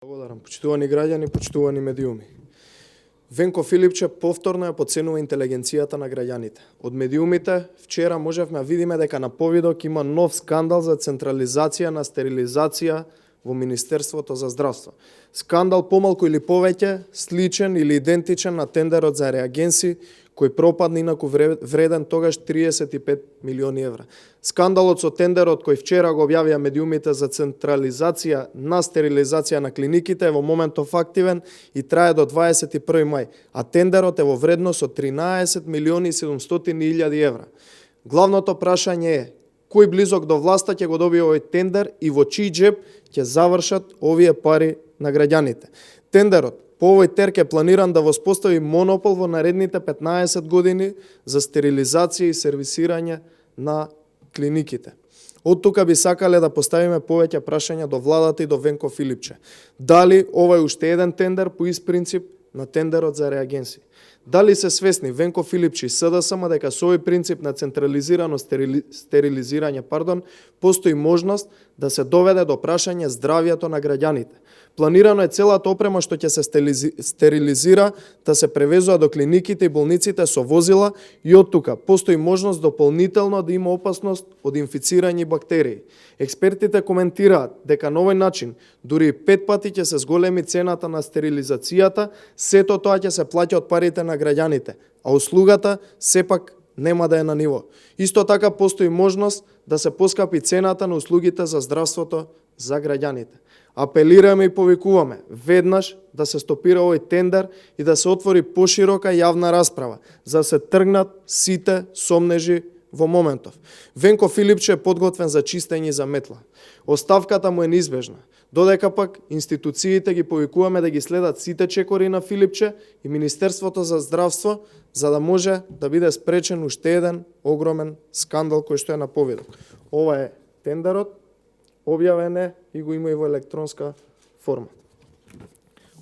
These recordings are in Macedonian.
Благодарам. Почитувани граѓани, почитувани медиуми. Венко Филипче повторно ја потценува интелигенцијата на граѓаните. Од медиумите вчера можевме да видиме дека на повидок има нов скандал за централизација на стерилизација во Министерството за здравство. Скандал помалку или повеќе сличен или идентичен на тендерот за реагенси кој пропадна инаку вреден тогаш 35 милиони евра. Скандалот со тендерот кој вчера го објавија медиумите за централизација на стерилизација на клиниките е во моментов активен и трае до 21 мај, а тендерот е во вредност од 13 милиони и 700 илјади евра. Главното прашање е кој близок до власта ќе го добие овој тендер и во чиј џеб ќе завршат овие пари на граѓаните. Тендерот по овој терк е планиран да воспостави монопол во наредните 15 години за стерилизација и сервисирање на клиниките. Од тука би сакале да поставиме повеќе прашања до владата и до Венко Филипче. Дали ова е уште еден тендер по ист принцип на тендерот за реагенси? Дали се свесни Венко Филипче и СДСМ дека со овој принцип на централизирано стерилизирање, постои можност да се доведе до прашање здравјето на граѓаните? Планирано е целата опрема што ќе се стерилизира да се превезува до клиниките и болниците со возила и од тука постои можност дополнително да има опасност од инфицирање бактерии. Експертите коментираат дека на овој начин дури 5 пати ќе се зголеми цената на стерилизацијата, сето тоа ќе се плаќа од парите на граѓаните, а услугата сепак нема да е на ниво. Исто така постои можност да се поскапи цената на услугите за здравството за граѓаните. Апелираме и повикуваме веднаш да се стопира овој тендер и да се отвори поширока јавна расправа, за да се тргнат сите сомнежи во моментов. Венко Филипче е подготвен за чистење и за метла. Оставката му е неизбежна, додека пак институциите ги повикуваме да ги следат сите чекори на Филипче и Министерството за здравство, за да може да биде спречен уште еден огромен скандал кој што е на повидок. Ова е тендерот, објавен е и го има и во електронска форма.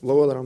Благодарам.